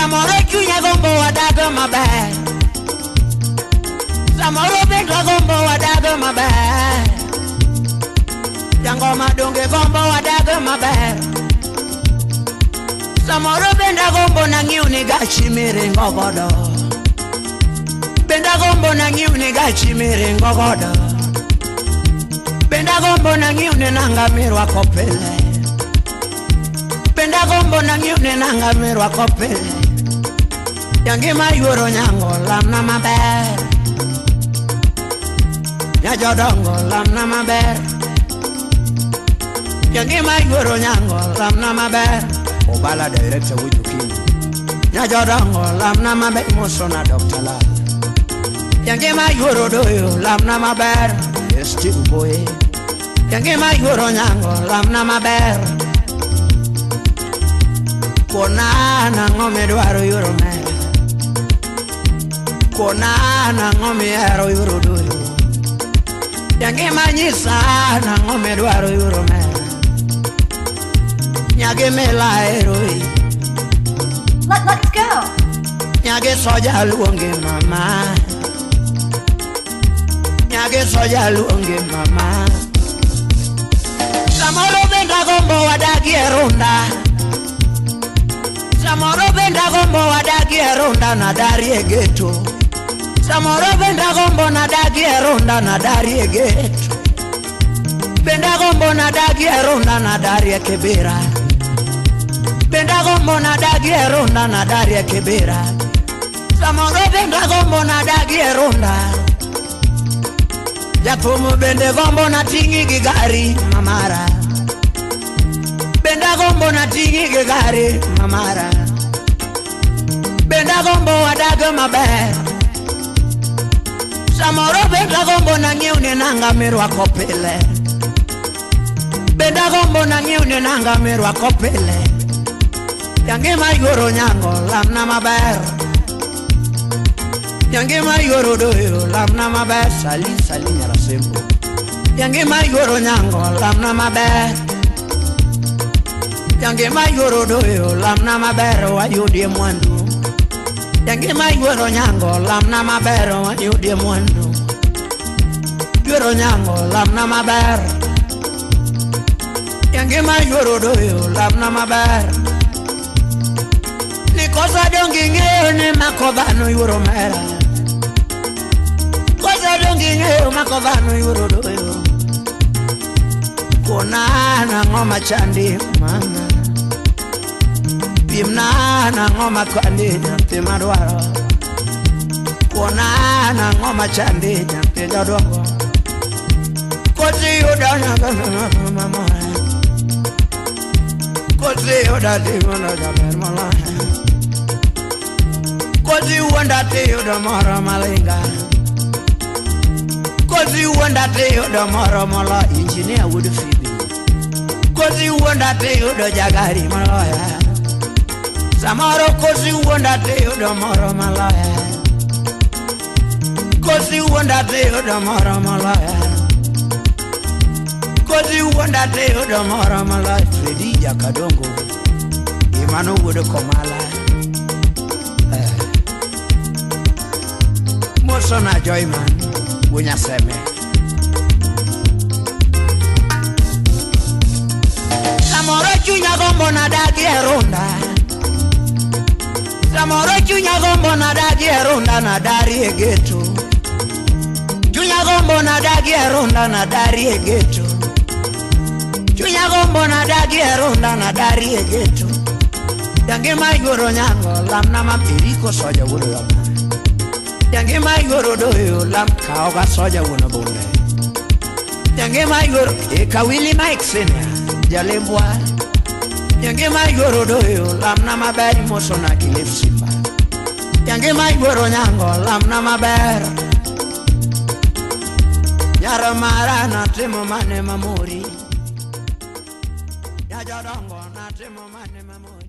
Samoro chunya gombo wadago maber. Samoro bende agombo wadago maber. Jangoma donge gombo wadago maber. Samoro bende agombo nang'iew ni gachi miringo godo. Bende agombo nang'iew ni gachi miringo godo. Bende agombo nang'iew ni nanga mirwako pile. Bende agombo nang'iew ni nanga mirwako pile. Jangima yuoro nyango lamna maber. Nyajodongo lamna maber. Jangima yuoro nyango lamna maber. Obala director wuju kinyi. Nyajodongo lamna maber mosona Dr. Lal. Jangima yuoro doyo lamna maber. ST Uboye. Jangima yuoro nyango lamna maber. Kona nang'o midwaro yuoro mera. Kona nang'o mihero yuoro doyo. Jangima nyisa nang'o midwaro yuoro mera. Nyagi mila ero e. Let's go. Nyagi soja luongi mama. Nyagi soja luongi mama. Samoro bende agombo wadagie runda. Samoro bende agombo wadagie runda nadarie geto. Samoro bende agombo nadagie runda nadarie geto. Bende agombo nadagie runda nadarie kibera. Bende agombo nadagie runda nadarie kibera. Samoro bende agombo nadagie runda. Jathum bende gombo nating'i gi gari mamara. Bende agombo nating'i gi gari mamara. Bende agombo wadag maber. Samoro bende agombo nang'iew ni nanga mirwako pile. Bende agombo nang'iew ni nanga mirwako pile. Jangima yuoro nyango lamna maber. Jangima yuoro doyo lamna maber. Sali sali nyarasembo. Jangima yuoro nyango lamna maber. Jangima yuoro doyo lamna maber wayudie mwandu. Jangima yuoro nyango lamna maber wayudie mwandu. Yuoro nyango lamna maber. Jangima yuoro doyo lamna maber. Nikosa dongi ng'eyo ni mako dhano yuoro mera. Kosa dongi ng'eyo mako dhano yuoro doyo. Kona nang'o machandi mama. Pimna nang'o makandi nyathi madwaro. Kona nang'o machandi nyathi jodongo. Kosi yuda nyaka mama. Kosi yuda timono jaber moloyo. Kosi wuonda tiyudo moro malinga. Kosi wuonda tiyudo moro molo injinia wuod Fibi. Kosi wuonda tiyudo jagari moloya. Samoro kosi wuonda tiyudo moro moloya. Kosi wuonda tiyudo moro moloya. Kosi wuonda tiyudo moro moloya. Fredi Jakadongo. Imano wuod Komala. Mosona Joyman Wunyaseme. Samoro chunya gombo nadagie runda. Samoro chunya gombo nadagie runda nadarie geto. Chunya gombo nadagie runda nadarie geto. Chunya gombo nadagie runda nadarie geto. Jangima yuoro nyango lamna mam eriko soja wuod lama. Jangima yuoro doyo lam kaoga soja wuon bunde. Jangima yuoro eka Willy Mike Senior jalembwa. Jangima yuoro doyo lamna maber mosona kilef simba. Jangima yuoro nyango lamna maber. Nyaro mara natimo mane mamori. Nyajodongo natimo mane mamori.